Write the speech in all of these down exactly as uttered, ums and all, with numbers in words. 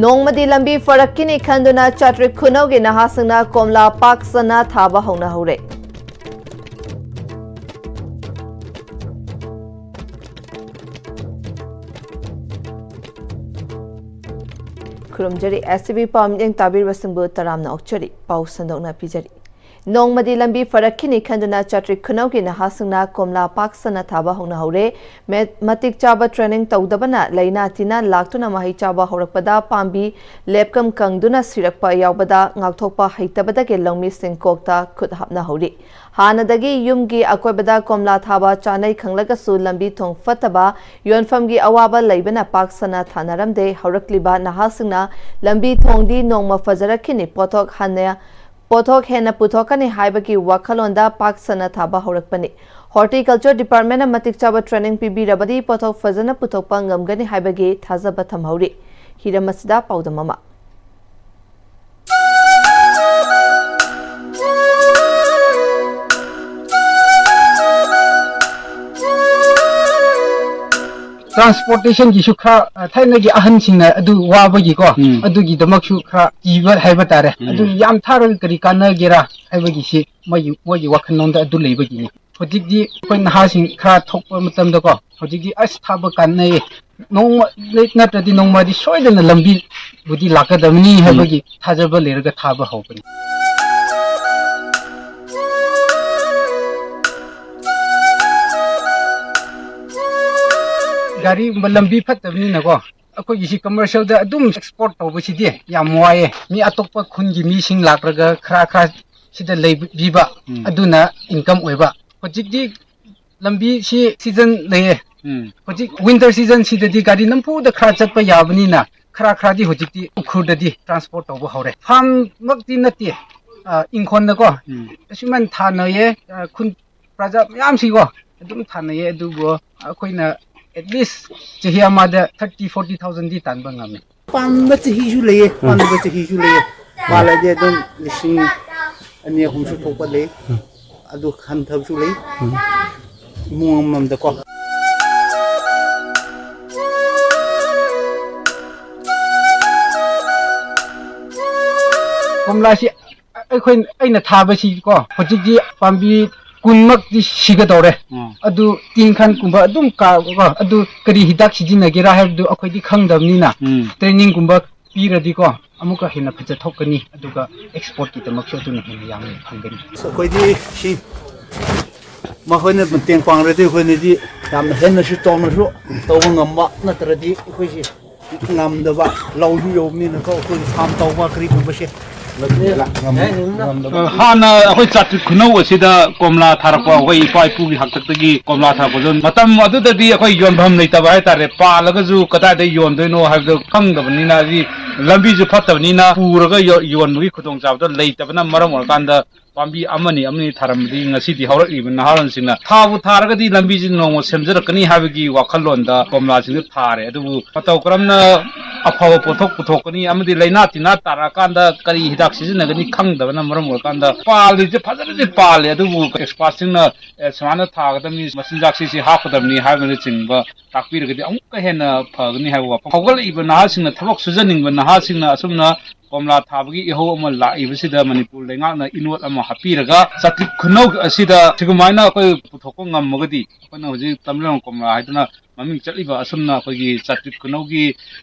ꯅꯣꯡꯃꯗꯤ ꯂꯝꯕꯤ ꯐꯔꯛꯈꯤꯅꯤ ꯈꯟꯗꯨꯅ ꯆꯥꯇ꯭ꯔꯤꯛ ꯈꯨꯅꯧꯒꯤ ꯅꯍꯥꯁꯤꯡꯅ ꯀꯣꯝꯂꯥ ꯄꯥꯛ ꯁꯟꯅ ꯊꯥꯕ ꯍꯧꯅꯍꯧꯔꯦ꯫ ꯈꯨꯔꯨꯝꯖꯔꯤ꯫ ꯑꯦꯁ ꯁꯤ ꯕꯤ ꯄꯥꯎ ꯃꯤꯠꯌꯦꯡ ꯇꯥꯕꯤꯔꯤꯕꯁꯤꯡꯕꯨ ꯇꯔꯥꯝꯅ ꯑꯣꯛꯆꯔꯤ꯫ ꯄꯥꯎ ꯁꯟꯗꯣꯛꯅ ꯄꯤꯖꯔꯤ꯫ ꯅꯣꯡꯃꯗꯤ ꯂꯝꯕꯤ ꯐꯔꯛꯈꯤꯅꯤ ꯈꯟꯗꯨꯅ ꯆꯥꯇ꯭ꯔꯤꯛ ꯈꯨꯅꯧꯒꯤ ꯅꯍꯥꯁꯤꯡꯅ ꯀꯣꯝꯂꯥ ꯄꯥꯛ ꯁꯟꯅ ꯊꯥꯕ ꯍꯧꯅꯍꯧꯔꯦ꯫ ꯃꯦ-, ꯃꯇꯤꯛ ꯆꯥꯕ training ꯇꯧꯗꯕꯅ ꯂꯥꯏꯅꯥ ꯇꯤꯟꯅ ꯂꯥꯛꯇꯨꯅ ꯃꯍꯩ ꯆꯥꯕ ꯍꯧꯔꯛꯄꯗ ꯄꯥꯝꯕꯤ ꯂꯦꯞꯀꯝ ꯀꯪꯗꯨꯅ ꯁꯤꯔꯛꯄ ꯌꯥꯎꯕꯗ ꯉꯥꯛꯊꯣꯛꯄ ꯍꯩꯇꯕꯗꯒꯤ ꯂꯧꯃꯤꯁꯤꯡ ꯀꯣꯛꯇ ꯈꯨꯠ ꯍꯥꯞꯅꯍꯧꯔꯤ꯫ ꯍꯥꯟꯅꯗꯒꯤ ꯌꯨꯝꯒꯤ ꯑꯀꯣꯏꯕꯗ ꯀꯣꯝꯂꯥ ꯊꯥꯕ ꯆꯥꯅꯩ ꯈꯪꯂꯒꯁꯨ ꯂꯝꯕꯤ ꯊꯣꯡ ꯐꯠꯇꯕ, ꯌꯣꯟꯐꯝꯒꯤ ꯑꯋꯥꯕ ꯂꯩꯕꯅ ꯄꯥꯛ ꯁꯟꯅ ꯊꯥꯅꯔꯝꯗꯦ꯫ ꯍꯧꯔꯛꯂꯤꯕ ꯅꯍꯥꯁꯤꯡꯅ ꯂꯝꯕꯤ ꯊꯣꯡꯗꯤ ꯅꯣꯡꯃ ꯐꯖꯔꯛꯈꯤꯅꯤ, ꯄꯣꯠꯊꯣꯛ ꯍꯟꯅ ꯄꯣꯠꯊꯣꯛ ꯍꯦꯟꯅ ꯄꯨꯊꯣꯛꯀꯅꯤ ꯍꯥꯏꯕꯒꯤ ꯋꯥꯈꯜꯂꯣꯟꯗ ꯄꯥꯛ ꯁꯟꯅ ꯊꯥꯕ ꯍꯧꯔꯛꯄꯅꯤ꯫ Horticulture Departmentꯅ ꯃꯇꯤꯛ ꯆꯥꯕ training ꯄꯤꯕꯤꯔꯕꯗꯤ ꯄꯣꯠꯊꯣꯛ ꯐꯖꯅ ꯄꯨꯊꯣꯛꯄ ꯉꯝꯒꯅꯤ ꯍꯥꯏꯕꯒꯤ ꯊꯥꯖꯕ ꯊꯝꯍꯧꯔꯤ꯫ ꯍꯤꯔꯝ ꯑꯁꯤꯗ ꯄꯥꯎꯗꯝ ꯑꯃ꯫ Transportationꯒꯤꯁꯨ ꯈꯔ, ꯑ, ꯊꯥꯏꯅꯒꯤ ꯑꯍꯟꯁꯤꯡꯅ ꯑꯗꯨ ꯋꯥꯕꯒꯤꯀꯣ, ꯎꯝ꯫ ꯑꯗꯨꯒꯤꯗꯃꯛꯁꯨ ꯈꯔ ꯀꯤꯕ ꯍꯥꯏꯕ ꯇꯥꯔꯦ꯫ ꯎꯝ꯫ ꯑꯗꯨ ꯌꯥꯝ ꯊꯥꯔꯒ ꯀꯔꯤ ꯀꯥꯟꯅꯒꯦꯔꯥ ꯍꯥꯏꯕꯒꯤꯁꯤ ꯃꯣꯏꯒꯤ, ꯃꯣꯏꯒꯤ ꯋꯥꯈꯜꯂꯣꯟꯗ ꯑꯗꯨ ꯂꯩꯕꯒꯤꯅꯤ꯫ ꯍꯧꯖꯤꯛꯇꯤ ꯑꯩꯈꯣꯏ ꯅꯍꯥꯁꯤꯡ ꯈꯔ ꯊꯣꯛꯄ ꯃꯇꯝꯗꯀꯣ, ꯍꯧꯖꯤꯛꯇꯤ ꯑꯁ ꯊꯥꯕ ꯀꯥꯟꯅꯩ, ꯅꯣꯡꯃ ꯅꯠꯇ꯭ꯔꯗꯤ ꯅꯣꯡꯃꯗꯤ ꯁꯣꯏꯗꯅ ꯂꯝꯕꯤꯕꯨꯗꯤ ꯂꯥꯛꯀꯗꯕꯅꯤ ꯎꯝ꯫ ꯍꯥꯏꯕꯒꯤ ꯊꯥꯖꯕ ꯂꯩꯔꯒ ꯊꯥꯕ ꯍꯧꯕꯅꯤ꯫ ꯒꯥꯔꯤꯒꯨꯝꯕ ꯂꯝꯕꯤ ꯐꯠꯇꯕꯅꯤꯅꯀꯣ, ꯑꯩꯈꯣꯏꯒꯤꯁꯤ commercialꯗ ꯑꯗꯨꯝ export ꯇꯧꯕꯁꯤꯗꯤ ꯌꯥꯝ ꯋꯥꯏꯑꯦ꯫ ꯃꯤ ꯑꯇꯣꯞꯄ ꯈꯨꯟꯒꯤ ꯃꯤꯁꯤꯡ ꯂꯥꯛꯂꯒ ꯈꯔ ꯈꯔ ꯁꯤꯗ ꯂꯩꯕꯤꯕ, ꯎꯝ꯫ ꯑꯗꯨꯅ income ꯑꯣꯏꯕ꯫ ꯍꯧꯖꯤꯛꯇꯤ ꯂꯝꯕꯤꯁꯤ season ꯂꯩꯌꯦ꯫ ꯎꯝ꯫ ꯍꯧꯖꯤꯛ winter seasonꯁꯤꯗꯗꯤ ꯒꯥꯔꯤ ꯅꯝꯐꯨꯗ ꯈꯔ ꯆꯠꯄ ꯌꯥꯕꯅꯤꯅ ꯈꯔ ꯈꯔꯗꯤ ꯍꯧꯖꯤꯛꯇꯤ ꯎꯈ꯭ꯔꯨꯜꯗꯗꯤ transport ꯇꯧꯕ ꯍꯧꯔꯦ꯫ Farmꯃꯛꯇꯤ ꯅꯠꯇꯦ, ꯑ, ꯏꯪꯈꯣꯜꯗꯀꯣ꯫ ꯎꯝ꯫ ꯑꯁꯨꯃꯥꯏꯅ ꯊꯥꯅꯩꯌꯦ, ꯑ, ꯈꯨꯟ ꯄ꯭ꯔꯖꯥ ꯃꯌꯥꯝꯁꯤꯀꯣ ꯑꯗꯨꯝ ꯊꯥꯅꯩꯌꯦ, ꯑꯗꯨꯕꯨ ꯑꯩꯈꯣꯏꯅ at least ꯆꯍꯤ ꯑꯃꯗ thirty forty thousandꯗꯤ ꯇꯥꯟꯕ ꯉꯝꯃꯤ꯫ ꯄꯥꯟꯕ ꯆꯍꯤꯁꯨ ꯂꯩꯌꯦ, ꯎꯝ꯫ ꯄꯥꯟꯗꯕ ꯆꯍꯤꯁꯨ ꯂꯩꯌꯦ꯫ ꯎꯝ꯫ ꯄꯥꯜꯂꯗꯤ ꯑꯗꯨꯝ ꯂꯤꯁꯤꯡ ꯑꯅꯤ ꯑꯍꯨꯝꯁꯨ ꯊꯣꯛꯄ ꯂꯩ, ꯎꯝ꯫ ꯑꯗꯨ ꯍꯟꯊꯕꯁꯨ ꯂꯩ꯫ ꯎꯝ꯫ ꯏꯃꯨꯡ ꯑꯃꯃꯝꯗꯀꯣ꯫ ꯀꯣꯝꯂꯥꯁꯤ ꯑꯩꯈꯣꯏ, ꯑꯩꯅ ꯊꯥꯕꯁꯤꯀꯣ, ꯍꯧꯖꯤꯛꯇꯤ ꯄꯥꯝꯕꯤ ꯀꯨꯟꯃꯛꯇꯤ ꯁꯤꯒꯗꯧꯔꯦ꯫ ꯎꯝ꯫ ꯑꯗꯨ ꯇꯤꯟ ꯈꯟꯒꯨꯝꯕ ꯑꯗꯨꯝ ꯀꯥ-, ꯀꯣ, ꯑꯗꯨ ꯀꯔꯤ ꯍꯤꯗꯥꯛ ꯁꯤꯖꯤꯟꯅꯒꯦꯔꯥ ꯍꯥꯏꯕꯗꯨ ꯑꯩꯈꯣꯏꯗꯤ ꯈꯪꯗꯕꯅꯤꯅ, ꯎꯝ꯫ Trainingꯒꯨꯝꯕ ꯄꯤꯔꯗꯤꯀꯣ, ꯑꯃꯨꯛꯀ ꯍꯦꯟꯅ ꯐꯖꯊꯣꯛꯀꯅꯤ, ꯑꯗꯨꯒ exportꯀꯤꯗꯃꯛꯁꯨ ꯑꯗꯨꯅ ꯍꯦꯟꯅ ꯌꯥꯝꯅ ꯐꯪꯒꯅꯤ꯫ ꯑꯩꯈꯣꯏꯗꯤ ꯁꯤ ꯃꯈꯣꯏꯅ ꯃꯇꯦꯡ ꯄꯥꯡꯂꯗꯤ ꯑꯩꯈꯣꯏꯅꯗꯤ ꯌꯥꯝꯅ ꯍꯦꯟꯅꯁꯨ ꯆꯥꯎꯅꯁꯨ ꯇꯧꯕ ꯉꯝꯕ, ꯅꯠꯇ꯭ꯔꯗꯤ ꯑꯩꯈꯣꯏꯁꯤ ꯉꯝꯗꯕ, ꯂꯧꯁꯨ ꯌꯧꯕꯅꯤꯅꯀꯣ, ꯑꯩꯈꯣꯏꯒꯤ farm ꯇꯧꯕ ꯀꯔꯤꯒꯨꯝꯕꯁꯦ ꯉꯝ-, ꯉꯝꯗꯕ꯫ ꯑ, ꯍꯥꯟꯅ ꯑꯩꯈꯣꯏ ꯆꯥꯇ꯭ꯔꯤꯛ ꯈꯨꯅꯧ ꯑꯁꯤꯗ ꯀꯣꯝꯂꯥ ꯊꯥꯔꯛꯄ, ꯑꯩꯈꯣꯏ ꯏꯄꯥ ꯏꯄꯨꯒꯤ ꯍꯥꯛꯇꯛꯇꯒꯤ ꯀꯣꯝꯂꯥ ꯊꯥꯔꯛꯄꯗꯣ, ꯃꯇꯝ ꯑꯗꯨꯗꯗꯤ ꯑꯩꯈꯣꯏ ꯌꯣꯟꯐꯝ ꯂꯩꯇꯕ ꯍꯥꯏꯇꯥꯔꯦ, ꯄꯥꯜꯂꯒꯁꯨ ꯀꯗꯥꯏꯗ ꯌꯣꯟꯗꯣꯏꯅꯣ ꯍꯥꯏꯕꯗꯣ ꯈꯪꯗꯕꯅꯤꯅ, ꯍꯥꯏꯗꯤ ꯂꯝꯕꯤꯁꯨ ꯐꯠꯇꯕꯅꯤꯅ ꯄꯨꯔꯒ ꯌꯣ-, ꯌꯣꯟꯕꯒꯤ ꯈꯨꯗꯣꯡꯆꯥꯕꯗꯣ ꯂꯩꯇꯕꯅ ꯃꯔꯝ ꯑꯣꯏꯔꯀꯥꯟꯗ, ꯄꯥꯝꯕꯤ ꯑꯃꯅꯤ ꯑꯃꯅꯤ ꯊꯥꯔꯝꯕꯗꯤ ꯉꯁꯤꯗꯤ ꯍꯧꯔꯛꯂꯤꯕ ꯅꯍꯥꯔꯣꯜꯁꯤꯡꯅ ꯊꯥꯕꯨ ꯊꯥꯔꯒꯗꯤ ꯂꯝꯕꯤꯁꯤ ꯅꯣꯡꯃ ꯁꯦꯝꯖꯔꯛꯀꯅꯤ ꯍꯥꯏꯕꯒꯤ ꯋꯥꯈꯜꯂꯣꯟꯗ ꯀꯣꯝꯂꯥꯁꯤꯡꯗꯨ ꯊꯥꯔꯦ꯫ ꯑꯗꯨꯕꯨ ꯃꯇꯧ ꯀꯔꯝꯅ ꯑꯐꯕ ꯄꯣꯠꯊꯣꯛ ꯄꯨꯊꯣꯛꯀꯅꯤ ꯑꯃꯗꯤ ꯂꯥꯏꯅꯥ ꯇꯤꯟꯅꯥ ꯇꯥꯔꯛꯑꯀꯥꯟꯗ ꯀꯔꯤ ꯍꯤꯗꯥꯛ ꯁꯤꯖꯤꯟꯅꯒꯅꯤ ꯈꯪꯗꯕꯅ ꯃꯔꯝ ꯑꯣꯏꯔꯀꯥꯟꯗ ꯄꯥꯜꯂꯤꯁꯦ ꯐꯖꯅꯗꯤ ꯄꯥꯜꯂꯤ, ꯑꯗꯨꯕꯨ expertꯁꯤꯡꯅ, ꯑꯦ, ꯁꯨꯃꯥꯏꯅ ꯊꯥꯒꯗꯕꯅꯤ, ꯃꯆꯤꯟꯖꯥꯛꯁꯤ ꯁꯤ ꯍꯥꯞꯀꯗꯕꯅꯤ ꯍꯥꯏꯕꯅꯆꯤꯡꯕ ꯇꯥꯛꯄꯤꯔꯒꯗꯤ ꯑꯃꯨꯛꯀ ꯍꯦꯟꯅ ꯐꯒꯅꯤ ꯍꯥꯏꯕ ꯋꯥꯐꯝ꯫ ꯍꯧꯒꯠꯂꯛꯏꯕ ꯅꯍꯥꯁꯤꯡꯅ, ꯊꯕꯛ ꯁꯨꯖꯅꯤꯡꯕ ꯅꯍꯥꯁꯤꯡꯅ ꯑꯁꯨꯝꯅ ꯀꯣꯝꯂꯥ ꯊꯥꯕꯒꯤ ꯏꯍꯧ ꯑꯃ ꯂꯥꯛꯏꯕꯁꯤꯗ ꯃꯅꯤꯄꯨꯔ ꯂꯩꯉꯥꯛꯅ ꯏꯅꯣꯠ ꯑꯃ ꯍꯥꯞꯄꯤꯔꯒ ꯆꯥꯇ꯭ꯔꯤꯛ ꯈꯨꯅꯧ ꯑꯁꯤꯗ ꯁꯤꯒꯨꯃꯥꯏꯅ ꯑꯩꯈꯣꯏ ꯄꯨꯊꯣꯛꯄ ꯉꯝꯃꯒꯗꯤ, ꯑꯩꯈꯣꯏꯅ ꯍꯧꯖꯤꯛ ꯇꯃꯦꯡꯂꯣꯡ ꯀꯣꯝꯂꯥ ꯍꯥꯏꯗꯨꯅ ꯃꯃꯤꯡ ꯆꯠꯂꯤꯕ ꯑꯁꯨꯝꯅ ꯑꯩꯈꯣꯏꯒꯤ ꯆꯥꯇ꯭ꯔꯤꯛ ꯈꯨꯅꯧꯒꯤ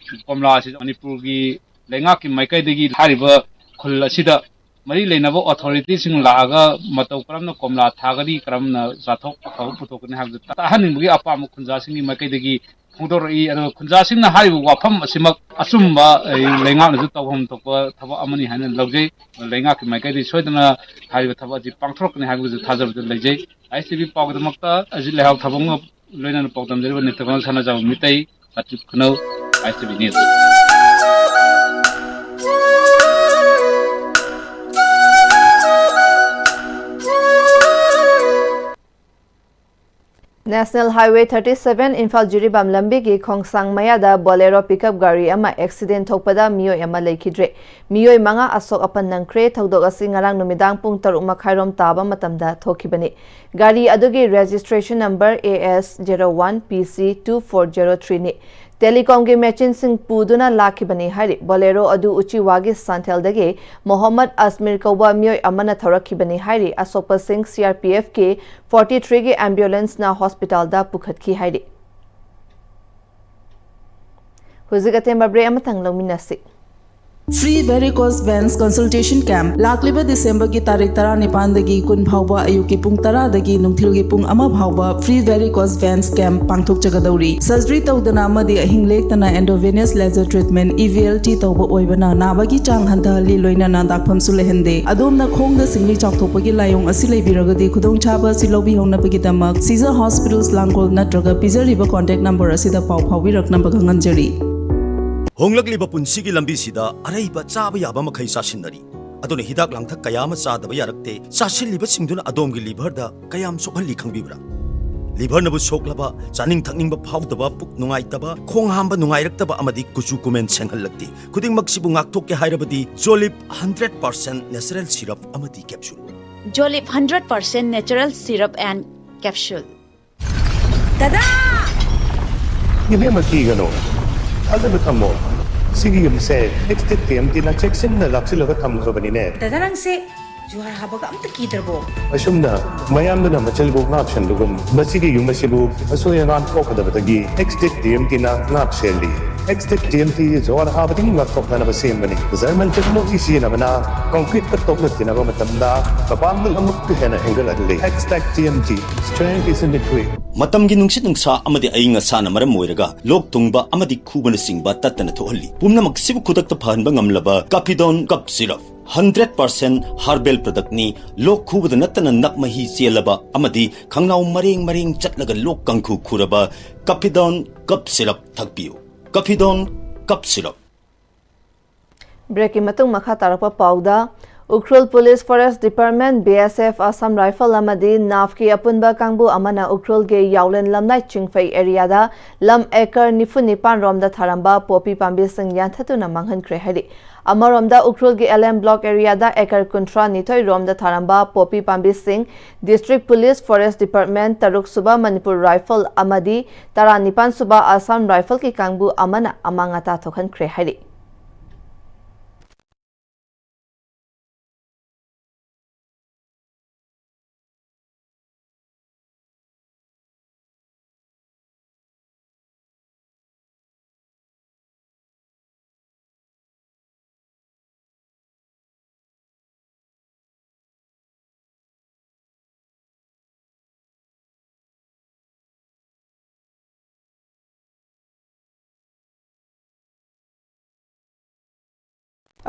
ꯀꯣꯝꯂꯥ ꯑꯁꯤ ꯃꯅꯤꯄꯨꯔꯒꯤ ꯂꯩꯉꯥꯛꯀꯤ ꯃꯥꯏꯀꯩꯗꯒꯤ ꯍꯥꯏꯔꯤꯕ ꯈꯨꯜ ꯑꯁꯤꯗ ꯃꯔꯤ ꯂꯩꯅꯕ authorityꯁꯤꯡ ꯂꯥꯛꯑꯒ ꯃꯇꯧ ꯀꯔꯝꯅ ꯀꯣꯝꯂꯥ ꯊꯥꯒꯅꯤ, ꯀꯔꯝꯅ ꯆꯥꯊꯣꯛ ꯑꯐꯕ ꯄꯨꯊꯣꯛꯀꯅꯤ ꯍꯥꯏꯕꯗꯨ ꯇꯥꯍꯟꯅꯤꯡꯕꯒꯤ ꯑꯄꯥꯝꯕ ꯈꯨꯟꯖꯥꯁꯤꯡꯒꯤ ꯃꯥꯏꯀꯩꯗꯒꯤ ꯐꯣꯡꯗꯣꯔꯛꯏ꯫ ꯑꯗꯨꯒ ꯈꯨꯟꯖꯥꯁꯤꯡꯅ ꯍꯥꯏꯔꯤꯕ ꯋꯥꯐꯝ ꯑꯁꯤꯃꯛ ꯑꯆꯨꯝꯕ, ꯑꯩ, ꯂꯩꯉꯥꯛꯅꯁꯨ ꯇꯧꯐꯝ ꯊꯣꯛꯄ ꯊꯕꯛ ꯑꯃꯅꯤ ꯍꯥꯏꯅ ꯂꯧꯖꯩ꯫ ꯂꯩꯉꯥꯛꯀꯤ ꯃꯥꯏꯀꯩꯗꯒꯤ ꯁꯣꯏꯗꯅ ꯍꯥꯏꯔꯤꯕ ꯊꯕꯛ ꯑꯁꯤ ꯄꯥꯡꯊꯣꯔꯛꯀꯅꯤ ꯍꯥꯏꯕꯒꯤꯁꯨ ꯊꯥꯖꯕꯗ ꯂꯩꯖꯩ꯫ ISTV ꯄꯥꯎꯒꯤꯗꯃꯛꯇ ꯑꯖꯤꯠ ꯂꯩꯍꯥꯎ ꯊꯕꯛ ꯂꯣꯏꯅꯅ ꯄꯥꯎꯗꯝꯖꯔꯤꯕ ꯅꯤꯡꯊꯧ ꯁꯅꯥꯖꯥꯎꯕ Meitei, ꯆꯥꯇ꯭ꯔꯤꯛ ꯈꯨꯅꯧ, ISTV News꯫ National Highway thirty seven Imphal Jiribam ꯂꯝꯕꯤꯒꯤ ꯈꯣꯡꯁꯥꯡ ꯃꯌꯥꯗ Bolero pickup ꯒꯥꯔꯤ ꯑꯃ accident ꯊꯣꯛꯄꯗ ꯃꯤꯑꯣꯏ ꯑꯃ ꯂꯩꯈꯤꯗ꯭ꯔꯦ꯫ ꯃꯤꯑꯣꯏ ꯃꯉꯥ ꯑꯁꯣꯛ ꯑꯄꯟ ꯅꯪꯈ꯭ꯔꯦ꯫ ꯊꯧꯗꯣꯛ ꯑꯁꯤ ꯉꯔꯥꯡ ꯅꯨꯃꯤꯗꯥꯡ ꯄꯨꯡ ꯇꯔꯨꯛ ꯃꯈꯥꯏꯔꯣꯝ ꯇꯥꯕ ꯃꯇꯝꯗ ꯊꯣꯛꯈꯤꯕꯅꯤ꯫ ꯒꯥꯔꯤ ꯑꯗꯨꯒꯤ registration number AS zero one PC two four zero three ꯅꯤ꯫ ꯇꯦꯂꯤꯀꯣꯝꯒꯤ ꯃꯦꯆꯤꯟꯁꯤꯡ ꯄꯨꯗꯨꯅ ꯂꯥꯛꯈꯤꯕꯅꯤ ꯍꯥꯏꯔꯤ꯫ ꯕꯣꯂꯦꯔꯣ ꯑꯗꯨ ꯎꯆꯤꯋꯥꯒꯤ ꯁꯟꯊꯦꯜꯗꯒꯤ ꯃꯣꯍꯝꯃꯗ ꯑꯁꯃꯤꯔ ꯀꯧꯕ ꯃꯤꯑꯣꯏ ꯑꯃꯅ ꯊꯧꯔꯛꯈꯤꯕꯅꯤ ꯍꯥꯏꯔꯤ꯫ ꯑꯁꯣꯛꯄꯁꯤꯡ ꯁꯤ ꯑꯥꯔ ꯄꯤ ꯑꯦꯐꯀꯤ ꯐꯣꯔꯇꯤ ꯊ꯭ꯔꯤꯒꯤ ꯑꯦꯝꯕꯨꯂꯦꯟꯁꯅ ꯍꯣꯁꯄꯤꯇꯥꯜꯗ ꯄꯨꯈꯠꯈꯤ ꯍꯥꯏꯔꯤ꯫ ꯍꯧꯖꯤꯛ ꯑꯇꯦꯟꯕ ꯕ꯭ꯔꯦꯛ ꯑꯃꯇꯪ ꯂꯧꯃꯤꯟꯅꯁꯤ꯫ Free Varicose Veins Consultation Camp ꯂꯥꯛꯂꯤꯕ ꯗꯤꯁꯦꯝꯕꯔꯒꯤ ꯇꯥꯔꯤꯛ ꯇꯔꯥꯅꯤꯄꯥꯟꯗꯒꯤ ꯀꯨꯟ ꯐꯥꯎꯕ ꯑꯌꯨꯛꯀꯤ ꯄꯨꯡ ꯇꯔꯥꯗꯒꯤ ꯅꯨꯡꯊꯤꯜꯒꯤ ꯄꯨꯡ ꯑꯃ ꯐꯥꯎꯕ Free Varicose Veins Camp ꯄꯥꯡꯊꯣꯛꯆꯒꯗꯧꯔꯤ꯫ ꯁꯔꯖꯔꯤ ꯇꯧꯗꯅ ꯑꯃꯗꯤ ꯑꯍꯤꯡ ꯂꯦꯛꯇꯅ Endovenous Laser Treatment, E V L T, ꯇꯧꯕ ꯑꯣꯏꯕꯅ ꯅꯥꯕꯒꯤ ꯆꯥꯡ ꯍꯟꯊꯍꯜꯂꯤ, ꯂꯣꯏꯅꯅ ꯗꯥꯛꯐꯝꯁꯨ ꯂꯩꯍꯟꯗꯦ꯫ ꯑꯗꯣꯝꯅ ꯈꯣꯡꯗ ꯁꯤꯡꯂꯤ ꯆꯥꯎꯊꯣꯛꯄꯒꯤ ꯂꯥꯏꯑꯣꯡ ꯑꯁꯤ ꯂꯩꯕꯤꯔꯒꯗꯤ ꯈꯨꯗꯣꯡꯆꯥꯕ ꯑꯁꯤ ꯂꯧꯕꯤꯍꯧꯅꯕꯒꯤꯗꯃꯛ Caesar Hospitals ꯂꯥꯡꯒꯣꯜ ꯅꯠꯇ꯭ꯔꯒ ꯄꯤꯖꯔꯤꯕ contact number ꯑꯁꯤꯗ ꯄꯥꯎ ꯐꯥꯎꯕꯤꯔꯛꯅꯕ ꯈꯪꯍꯟꯖꯔꯤ꯫ ꯍꯣꯡꯂꯛꯂꯤꯕ ꯄꯨꯟꯁꯤꯒꯤ ꯂꯝꯕꯤꯁꯤꯗ ꯑꯔꯩꯕ ꯆꯥꯕ ꯌꯥꯕ ꯃꯈꯩ ꯆꯥꯁꯤꯟꯅꯔꯤ꯫ ꯑꯗꯨꯅ ꯍꯤꯗꯥꯛ ꯂꯥꯡꯊꯛ ꯀꯌꯥ ꯑꯃ ꯆꯥꯗꯕ ꯌꯥꯔꯛꯇꯦ꯫ ꯆꯥꯁꯤꯜꯂꯤꯕꯁꯤꯡꯗꯨꯅ ꯑꯗꯣꯝꯒꯤ ꯂꯤꯚꯔꯗ ꯀꯌꯥꯝ ꯁꯣꯛꯍꯜꯂꯤ ꯈꯪꯕꯤꯕ꯭ꯔꯥ? ꯂꯤꯚꯔꯅꯕꯨ ꯁꯣꯛꯂꯕ, ꯆꯥꯅꯤꯡ ꯊꯛꯅꯤꯡꯕ ꯐꯥꯎꯗꯕ, ꯄꯨꯛ ꯅꯨꯡꯉꯥꯏꯇꯕ, ꯈꯣꯡ ꯍꯥꯝꯕ ꯅꯨꯡꯉꯥꯏꯔꯛꯇꯕ ꯑꯃꯗꯤ ꯀꯨꯆꯨ ꯀꯨꯃꯦꯟ ꯁꯦꯡꯍꯜꯂꯛꯇꯦ꯫ ꯈꯨꯗꯤꯡꯃꯛꯁꯤꯕꯨ ꯉꯥꯛꯊꯣꯛꯀꯦ ꯍꯥꯏꯔꯕꯗꯤ ꯖꯣꯂꯤꯞ ꯍꯟꯗ꯭ꯔꯦꯠ ꯄꯥꯔꯁꯦꯟ ꯅꯦꯆꯔꯦꯜ ꯁꯤꯔꯞ ꯑꯃꯗꯤ capsule. Jolip hundred percent natural syrup and capsule. ꯗꯗꯥ! ꯏꯕꯦꯝꯃ, ꯀꯤꯒꯅꯨ, ꯊꯥꯖꯕ ꯊꯝꯃꯣ꯫ ꯁꯤꯒꯤ ꯌꯨꯝꯁꯦ ꯑꯦꯛꯁꯇꯦꯛ ꯇꯤ ꯑꯦꯝ ꯇꯤꯅ ꯆꯦꯛꯁꯤꯟꯅ ꯂꯥꯛꯁꯤꯜꯂꯒ ꯊꯝꯈ꯭ꯔꯕꯅꯤꯅꯦ꯫ ꯗꯗꯥ, ꯅꯪꯁꯦ ꯖꯨꯍꯥꯔ ꯍꯥꯕꯒ ꯑꯝꯇ ꯀꯤꯗ꯭ꯔꯕꯣ? ꯑꯁꯨꯝꯅ ꯃꯌꯥꯝꯗꯨꯅ ꯃꯆꯜꯕꯨ ꯉꯥꯛ ꯁꯦꯟꯕꯒꯨꯝ, ꯃꯁꯤꯒꯤ ꯌꯨꯝ ꯑꯁꯤꯕꯨ ꯑꯁꯣꯏ ꯑꯉꯥꯝ ꯊꯣꯛꯀꯗꯕꯗꯒꯤ ꯑꯦꯛꯁꯇꯦꯛ ꯇꯤ ꯑꯦꯝ ꯇꯤꯅ ꯉꯥꯛ ꯁꯦꯜꯂꯤ꯫ ꯑꯦꯛꯁꯇꯦꯛ ꯇꯤ ꯑꯦꯝ ꯇꯤ ꯖꯨꯍꯥꯔ ꯍꯥꯕꯗꯒꯤ ꯉꯥꯛꯊꯣꯛꯅꯅꯕ ꯁꯦꯝꯕꯅꯤ꯫ ꯖꯔꯃꯟ ꯇꯦꯛꯅꯣꯂꯣꯖꯤ ꯁꯤꯖꯤꯟꯅꯕꯅ ꯀꯪꯀ꯭ꯔꯤꯠꯀ ꯇꯣꯛꯅ ꯇꯤꯟꯅꯕ ꯃꯇꯝꯗ ꯃꯄꯥꯡꯒꯜ ꯑꯃꯨꯛꯀ ꯍꯦꯟꯅ ꯍꯦꯟꯒꯠꯍꯜꯂꯤ꯫ Xtech T M T, strength is in the grit. ꯃꯇꯝꯒꯤ ꯅꯨꯡꯁꯤꯠ ꯅꯨꯡꯁꯥ ꯑꯃꯗꯤ ꯑꯏꯪ ꯑꯁꯥꯅ ꯃꯔꯝ ꯑꯣꯏꯔꯒ ꯂꯣꯛ ꯊꯨꯡꯕ ꯑꯃꯗꯤ ꯈꯨꯕꯅꯆꯤꯡꯕ ꯇꯠꯇꯅ ꯊꯣꯛꯍꯜꯂꯤ꯫ ꯄꯨꯝꯅꯃꯛꯁꯤꯕꯨ ꯈꯨꯗꯛꯇ ꯐꯍꯟꯕ ꯉꯝꯂꯕ ꯀꯥꯐꯤꯗꯣꯟ cough syrup. Hundred percent herbal product. ꯂꯣꯛ ꯈꯨꯕꯗ ꯅꯠꯇꯅ ꯅꯞ ꯃꯍꯤ ꯆꯦꯜꯂꯕ ꯑꯃꯗꯤ ꯈꯪꯅꯥꯎ ꯃꯔꯦꯡ ꯃꯔꯦꯡ ꯆꯠꯂꯒ ꯂꯣꯛ ꯀꯥꯡꯈꯨ ꯈꯨꯔꯕ ꯀꯥꯐꯤꯗꯣꯟ ꯀꯞ ꯁꯤꯔꯞ ꯊꯛꯄꯤꯌꯨ꯫ ꯀꯥꯐꯤꯗꯣꯟ cough syrup. ꯕ꯭ꯔꯦꯛꯀꯤ ꯃꯇꯨꯡ ꯃꯈꯥ ꯇꯥꯔꯛꯄ ꯄꯥꯎꯗ, Ukhrul police, forest department, B S F, Assam rifle ꯑꯃꯗꯤ ꯅꯥꯐꯀꯤ ꯑꯄꯨꯟꯕ ꯀꯥꯡꯕꯨ ꯑꯃꯅ ꯎꯈ꯭ꯔꯨꯜꯒꯤ ꯌꯥꯎꯂꯦꯟ ꯂꯝꯅꯥꯏ ꯆꯤꯡꯐꯩ ꯑꯦꯔꯤꯌꯥꯗ ꯂꯝ ꯑꯦꯀꯔ ꯅꯤꯐꯨ ꯅꯤꯄꯥꯟ ꯔꯣꯝꯗ ꯊꯥꯔꯝꯕ ꯄꯣꯄꯤ ꯄꯥꯝꯕꯤꯁꯤꯡ ꯌꯥꯟꯊꯠꯇꯨꯅ ꯃꯥꯡꯍꯟꯈ꯭ꯔꯦ ꯍꯥꯏꯔꯤ꯫ ꯑꯃꯔꯣꯝꯗ, ꯎꯈ꯭ꯔꯨꯜꯒꯤ ꯑꯦꯜ ꯑꯦꯝ ꯕ꯭ꯂꯣꯛ ꯑꯦꯔꯤꯌꯥꯗ ꯑꯦꯀꯔ ꯀꯨꯟꯊ꯭ꯔꯥ ꯅꯤꯊꯣꯏ ꯔꯣꯝꯗ ꯊꯥꯔꯝꯕ ꯄꯣꯄꯤ ꯄꯥꯝꯕꯤꯁꯤꯡ ꯗꯤꯁꯇ꯭ꯔꯤꯛ ꯄꯨꯂꯤꯁ, ꯐꯣꯔꯦꯁ ꯗꯤꯄꯥꯔꯠꯃꯦꯟꯠ, ꯇꯔꯨꯛ ꯁꯨꯕ ꯃꯅꯤꯄꯨꯔ ꯔꯥꯏꯐꯜ ꯑꯃꯗꯤ ꯇꯔꯥꯅꯤꯄꯥꯟ ꯁꯨꯕ ꯑꯁꯥꯝ ꯔꯥꯏꯐꯜꯒꯤ ꯀꯥꯡꯕꯨ ꯑꯃꯅ ꯑꯃꯥꯡ ꯑꯇꯥ ꯊꯣꯛꯍꯟꯈ꯭ꯔꯦ ꯍꯥꯏꯔꯤ꯫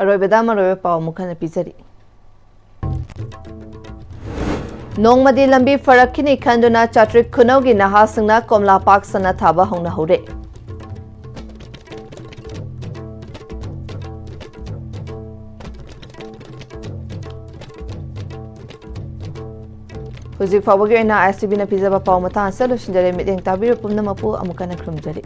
ꯑꯔꯣꯏꯕꯗ ꯃꯔꯨꯑꯣꯏꯕ ꯄꯥꯎ ꯑꯃꯨꯛ ꯍꯟꯅ ꯄꯤꯖꯔꯤ꯫ ꯅꯣꯡꯃꯗꯤ ꯂꯝꯕꯤ ꯐꯔꯛꯈꯤꯅꯤ ꯈꯟꯗꯨꯅ ꯆꯥꯇ꯭ꯔꯤꯛ ꯈꯨꯅꯧꯒꯤ ꯅꯍꯥꯁꯤꯡꯅ ꯀꯣꯝꯂꯥ ꯄꯥꯛ ꯁꯟꯅ ꯊꯥꯕ ꯍꯧꯅꯍꯧꯔꯦ꯫ ꯍꯧꯖꯤꯛ ꯐꯥꯎꯕꯒꯤ ꯑꯣꯏꯅ ꯑꯥꯏ ꯑꯦꯁ ꯇꯤ ꯚꯤꯅ ꯄꯤꯖꯕ ꯄꯥꯎ ꯃꯇꯥꯡ ꯑꯁꯤꯗ ꯂꯣꯏꯁꯤꯟꯖꯔꯦ꯫ ꯃꯤꯠꯌꯦꯡ ꯇꯥꯕꯤꯔꯤꯕ ꯄꯨꯝꯅꯃꯛꯄꯨ ꯑꯃꯨꯛ ꯍꯟꯅ ꯈꯨꯔꯨꯝꯖꯔꯤ꯫